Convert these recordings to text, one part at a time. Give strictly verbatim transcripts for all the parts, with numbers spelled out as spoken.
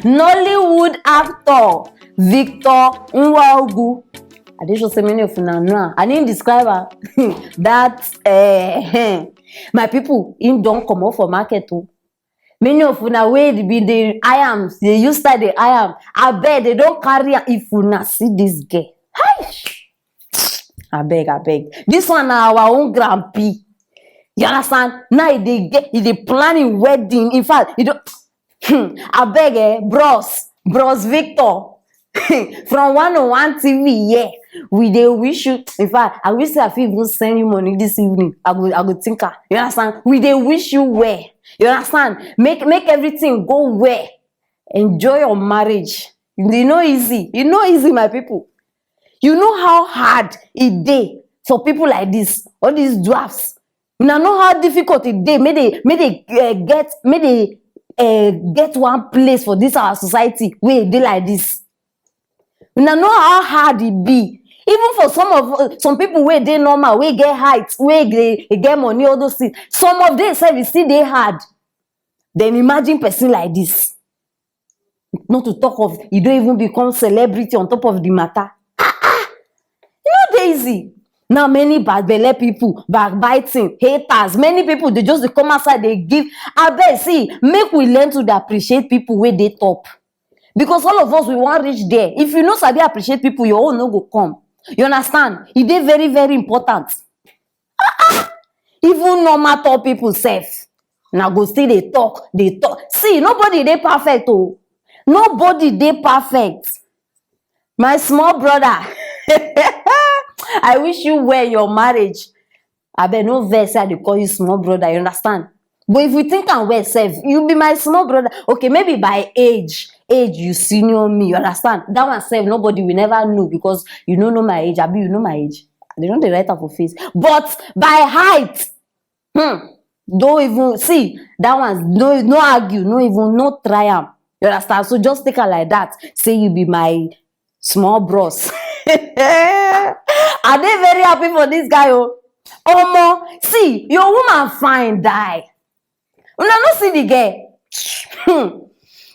Nollywood actor Victor Nwaogu. I dey sure say many of una know am. I need describe am. That, eh, my people, him don comot for market o. Many of una wey bin dey eye am, dey use style dey eye am. Abeg, they don carry am. If una see this girl, hi! Abeg, abeg. This one na our own grandpa. You understand? Now e dey get, e dey plan im wedding. In fact, e don, hmm, abeg, eh, bros, bros Victor, from one oh one T V here, we dey wish you. In fact, I wish say I fit even send you money this evening. I go, I go think am. You understand? We dey wish you well. You understand? Make, make everything go well. Enjoy your marriage. E no easy. E no easy, my people. You know how hard e dey for people like this, all these dwarfs. Una know how difficult e dey make they, make they, eh, get, make they, eh, get one place for this our society wey e dey like this. Una know how hard e be. Even for some of, uh, some people wey dey normal, wey get height, wey dey, dey get money, all those things. Some of them sef, e still dey hard. Then imagine person like this. Not to talk of, e don even become celebrity on top of the matter. Ah, ah! E no dey easy. Now many bad belle people, backbiting, haters, many people dey just dey come outside dey give. Abeg, see, make we learn to dey appreciate people wey dey top. Because all of us, we wan reach there. If you no sabi appreciate people, your own no go come. You understand? E dey very, very important. Even normal tall people sef, una go still dey talk, dey talk. See, nobody dey perfect o. Nobody dey perfect. My small brother, I wish you well your marriage. Abeg, no vex say I dey call you small brother, you understand? But if you think am well sef, you be my small brother. Okay, maybe by age, age you senior me, you understand? That one sef, nobody will never know because you no know my age. Abi you know my age? They no dey write am for face. But by height, hmm, don't even see that one. No, no argue, no even, no try am. You understand? So just take am like that. Say you be my small bros. I dey very happy for this guy o. Omo, see, your woman fine die. Una no see the girl? Hmm.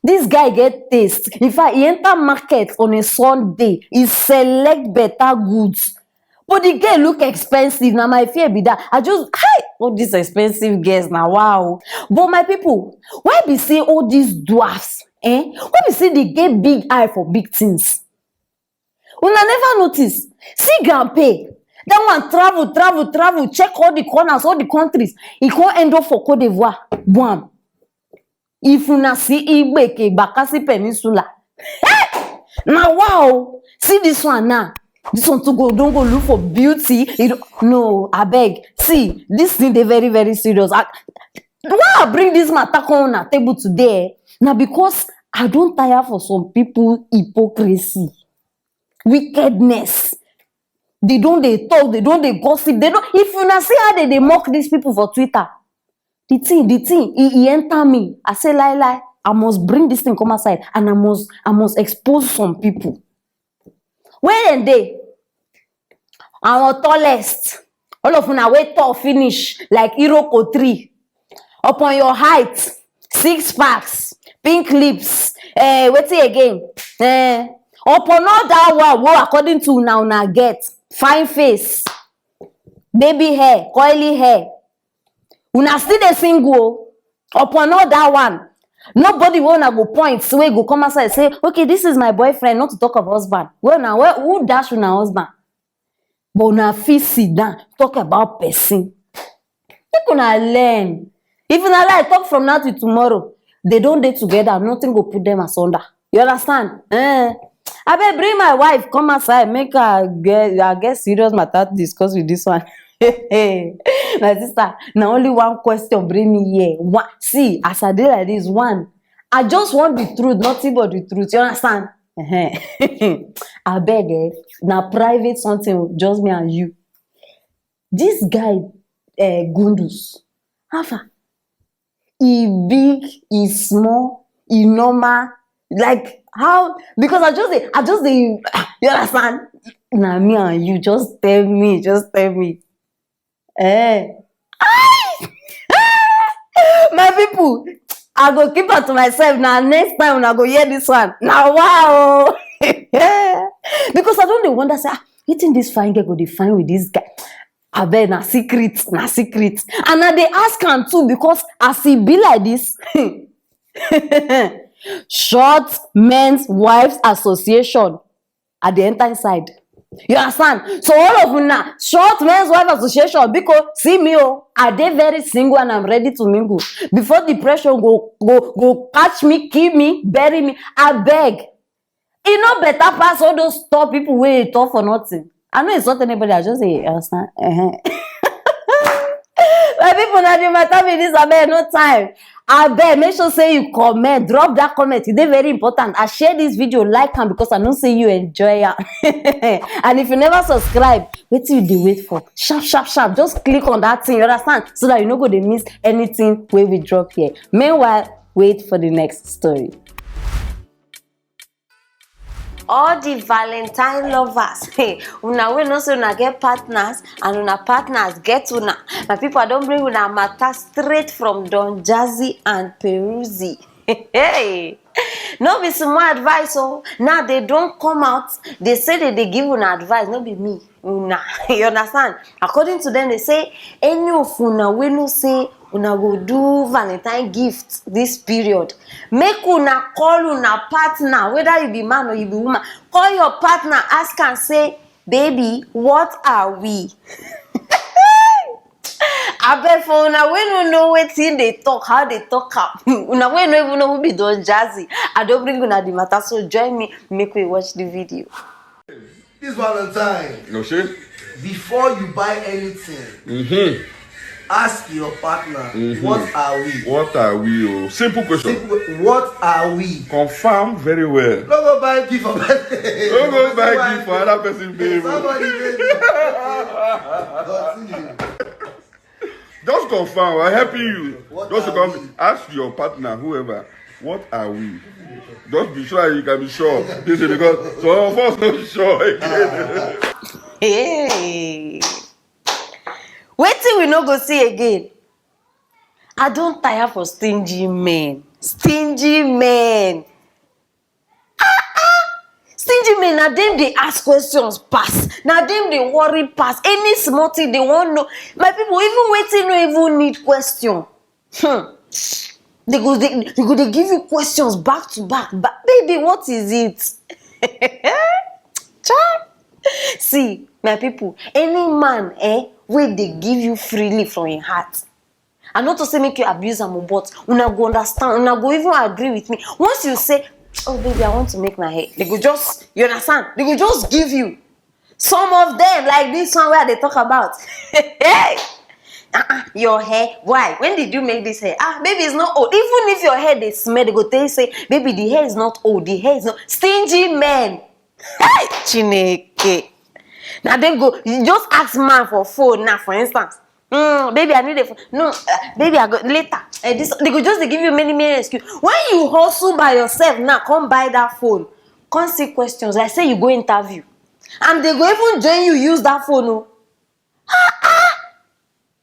This guy get taste. In fact, he enter market on a Sunday. He select better goods. But the girl look expensive. Na my fear be that. I just, hi, all these expensive girls na, wow. But my people, why be say all these dwarfs, eh? Why be say they get big eye for big things? Una never notice? See Grandpa, that one travel, travel, travel, check all the corners, all the countries. He come end up for Cote d'Ivoire. Bam. If una see Igbeke, Bakassi Peninsula. Hey! Now, wow. See this one now. This one to go, don't go look for beauty. You don't, no, abeg. See, this thing dey very, very serious. I, why I bring this matter come on our table today? Now, because I don tire for some people hypocrisy, wickedness. They don dey talk, they don dey gossip. They don't, if una see how they dey mock these people for Twitter, the thing, the thing, e, e enter me. I say, lie, lie. I must bring this thing come outside, and I must, I must expose some people. Where dem dey? Our tallest. All of una wey tall finish like Iroko tree. Upon your height, six packs, pink lips, eh, wetin again? Eh, upon all that one wey according to una, una get fine face, baby hair, curly hair. Una still dey single o. Upon all that one, nobody wey una go point wey go come outside say, "Okay, this is my boyfriend," not to talk of husband. Well, now, who dash una husband? But una fit sit down, talk about person. Make una learn. If una like, talk from now till tomorrow. They don dey together, nothing go put them asunder. You understand? Eh. Abeg, bring my wife come outside, make her get, I get serious matter to discuss with this one. My sister, na only one question bring me here. One, see, as I dey like this, one, I just want the truth, nothing but the truth. You understand? Ehen. Abeg, eh, na private something, just me and you. This guy, eh, Gundus, how far? E big, e small, e normal. Like how? Because I just dey, I just dey, you understand? Na me and you, just tell me, just tell me. Eh. My people, I go keep am to myself. Na next time una go hear this one. Na wow. Because I don dey wonder say, ah, wetin this fine girl go dey find with this guy? Abeg, na secret, na secret. And I dey ask am too, because as e be like this, Short Men's Wives Association, I dey enter inside. You understand? So all of una, Short Men's Wife Association, biko, see me o. I dey very single and I'm ready to mingle. Before depression go go go catch me, kill me, bury me, abeg. E no better pass all those tall people wey dey talk for nothing. I no insult anybody, I just dey, you understand? Ehen. My people, na the matter be this, abeg, no time. Abeg, make sure say you comment, drop that comment. E dey very important. I share this video, like am, because I know say you enjoy am. And if you never subscribe, wetin you dey wait for? Sharp, sharp, sharp. Just click on that thing, you understand? So that you no go dey miss anything wey we drop here. Meanwhile, wait for the next story. All the Valentine lovers, hey, una wey know say una get partners and una partners get una. My people, I don bring una matter straight from Don Jazzy and Peruzzi. Hey, no be small advice o. Now they don come out, they say they dey give una advice, no be me, una. You understand? According to them, they say any of una wey know say una go do Valentine gift this period, make una call una partner, whether you be man or you be woman, call your partner, ask am say, "Baby, what are we?" Abeg, for una wey no know wetin dey talk, how dey talk am, una wey no even know who be Don Jazzy, I don bring una the matter, so join me, make we watch the video. This Valentine, No shey. Before you buy anything, Mm-hmm. Ask your partner, Mhm. What are we? What are we? Oh, simple question. Simple, what are we? Confirm very well. No go buy gift for birthday. No go buy gift for another person, babe. Somebody, baby. Continue. Just confirm. I'm helping you. What Just are confirm. We? Ask your partner, whoever. What are we? Just be sure you can be sure. This is because some of us not sure again. Hey. Wetin we no go see again? I don tire for stingy men. Stingy men. Ah, ah. Stingy men, na dem dey ask questions pass. Na dem dey worry pass. Any small thing they wan know. My people, even wetin no even need question. Hmm. They go they, they go dey give you questions back to back. But baby, what is it? Chai. See, my people, any man, eh, wey dey give you freely from him heart, I no to say make you abuse am o, but una go understand, una go even agree with me. Once you say, "Oh baby, I want to make my hair," they go just, you understand? They go just give you. Some of them, like this one where they talk about, hey, uh-uh, your hair. Why? When did you make this hair? Ah, baby, it's not old. Even if your hair they smell, they go tell you say, "Baby, the hair is not old. The hair is not." Stingy men. Hey, Chineke. Now then go. You just ask man for phone now, for instance. Mm, baby, I need a phone. No, uh, baby, I go later. Uh, this they go just they give you many many excuse. When you hustle by yourself now, come buy that phone. Come see questions. Like say you go interview, and they go even join you use that phone. Oh.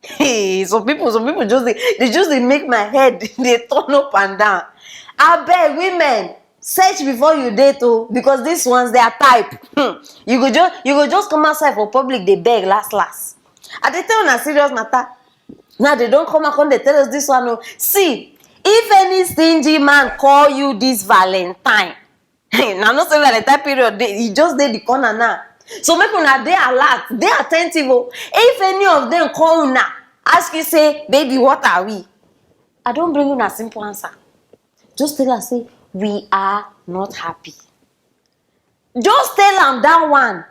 Hey, some people, some people just they, they just they make my head they turn up and down. I beg women, search before you date, oh, because these ones they are type. Hmm. You go just you go just come outside for public, they beg last last. I dey tell una serious matter. Now they don't come and come they tell us this one. Oh, see, if any stingy man call you this Valentine, now not say Valentine period, they, he just did the corner now. So make una dey alert, dey attentive. Oh. If any of them call una, ask you say, "Baby, what are we?" I don't bring una simple answer. Just tell her say, "We are not happy." Just tell am that one.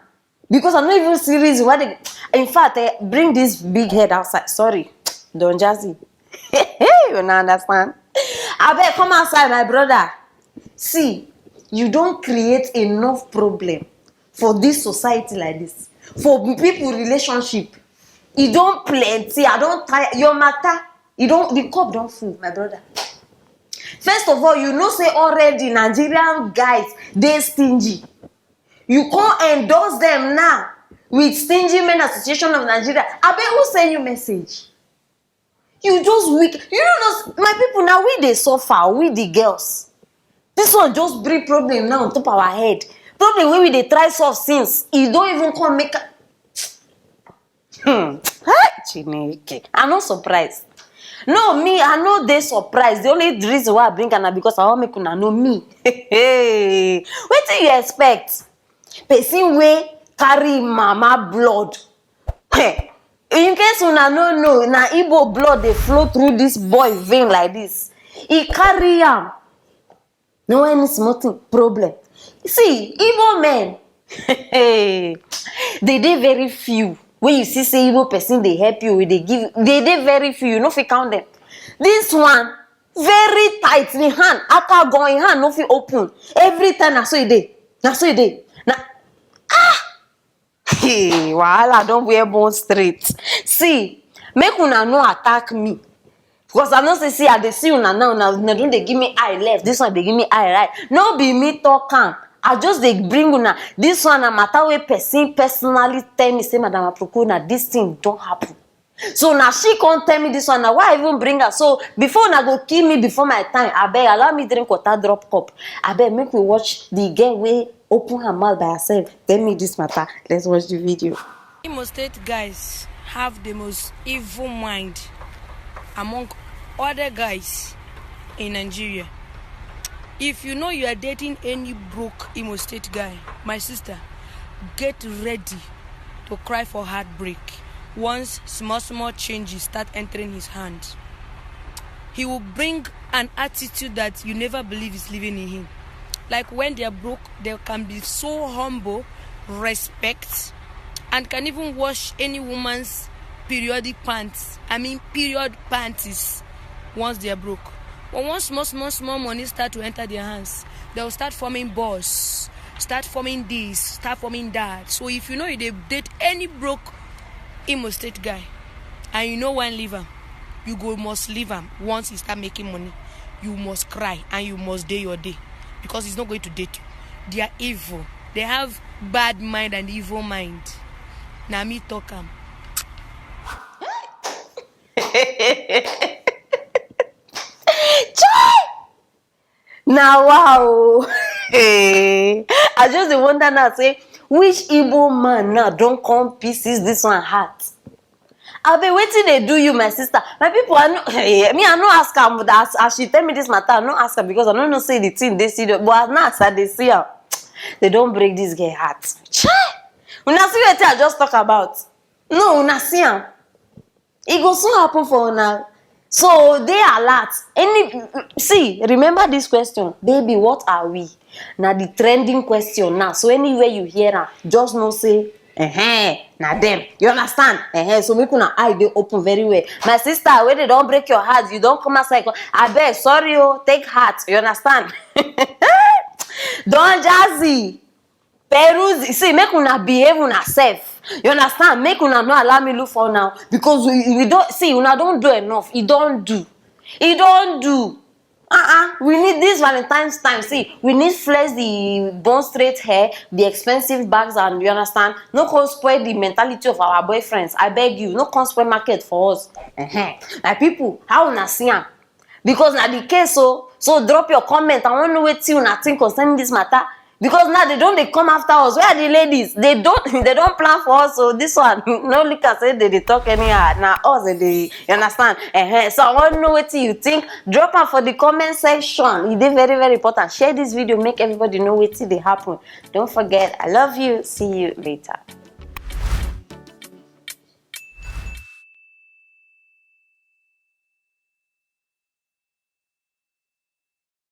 Because I no even see reason why they. In fact, eh, bring this big head outside. Sorry, Don Jazzy. You no understand. I beg, come outside, my brother. See, you don't create enough problem for this society like this. For people relationship, e don't plenty. I don't tire your matter. You don't the cup don't full, my brother. First of all, you know say already Nigerian guys they stingy. You can't endorse them now with Stingy Men Association of Nigeria. I bet who send you message? You just weak. You don't know, my people, now we dey suffer, we the girls. This one just bring problem now on top our head. Problem wey we dey try solve since, e don even come make am. Hmm. Hey, Chineke. I no surprised. No, me, I no dey surprised. The only reason why I bring am na because I wan make una know me. Wetin you expect? Person wey carry mama blood. Hey, in case una no know, na Igbo blood dey flow through this boy vein like this. He carry am. No any small thing, problem. See, Igbo men, they dey very few. When you see say Igbo person dey help you, they give, they dey very few. You no fit count them. This one, very tight. The hand, aka gun, him hand no fit open. Every time na so e dey. Na so e dey. Na Hey, wahala don wear bone straight. See, make una no attack me. Because I know say, see, I dey see una now, una, una don dey give me eye left, this one dey give me eye right. No be me talk am. I just dey bring una. This one na matter wey person personally tell me say, Madam Aproko, na this thing don happen. So na she come tell me this one. Na why I even bring her. So before una go kill me before my time, abeg allow me drink water, drop cup. Abeg, make we watch the girl wey open her mouth by herself, tell me this matter. Let's watch the video. Imo State guys have the most evil mind among other guys in Nigeria. If you know you are dating any broke Imo State guy, my sister, get ready to cry for heartbreak once small, small changes start entering his hand. He will bring an attitude that you never believe is living in him. Like, when they are broke, they can be so humble, respect, and can even wash any woman's periodic pants. I mean, period panties once they are broke. But once small, small, small money start to enter their hands, they'll start forming boss, start forming this, start forming that. So if you know you dey date any broke Imo State guy, and you no wan leave am, you go must leave am. Once he start making money, you must cry and you must dey your day, because he's not going to date you. They are evil. They have bad mind and evil mind. Na me talk am. Chai! Na wow. I just dey wonder now say which Igbo man now don come pieces this one heart. Abeg, wetin dey do you, my sister? My people, I no, me, I no ask am, but as, as she tell me this matter, I no ask am because I no know say the thing dey serious. But as now as I dey see am, they don break this girl heart. Chai! Una see wetin I just talk about? No, una see am. E go soon happen for una. So dey alert. Any, see, remember this question, baby, what are we? Na the trending question now. So anywhere you hear am, just know say, eh, na them. You understand? Eh, so make una eye dey open very well. My sister, wey dey don break your heart, you don come outside. Abeg, sorry o, take heart. You understand? Don Jazzy. Peruzzi, see, make una behave una sef. You understand? Make una no allow me look for una, because we, we don see, una don do enough. E don do. E don do. Uh-uh. We need this Valentine's time. See, we need flex the bone straight hair, the expensive bags, and, you understand? No come spoil the mentality of our boyfriends. I beg you, no come spoil market for us. Uh-huh. My people, how una see am? Because na the case o. So drop your comment. I wan know wetin una think concerning this matter. Because now they don dey come after us. Where are the ladies? They don, they don plan for us. So this one, no look as say they dey talk anyhow. Na us they dey, you understand? Uh-huh. So I wan know wetin you think. Drop am for the comment section. E dey very, very important. Share this video, make everybody know wetin dey happen. Don't forget, I love you. See you later.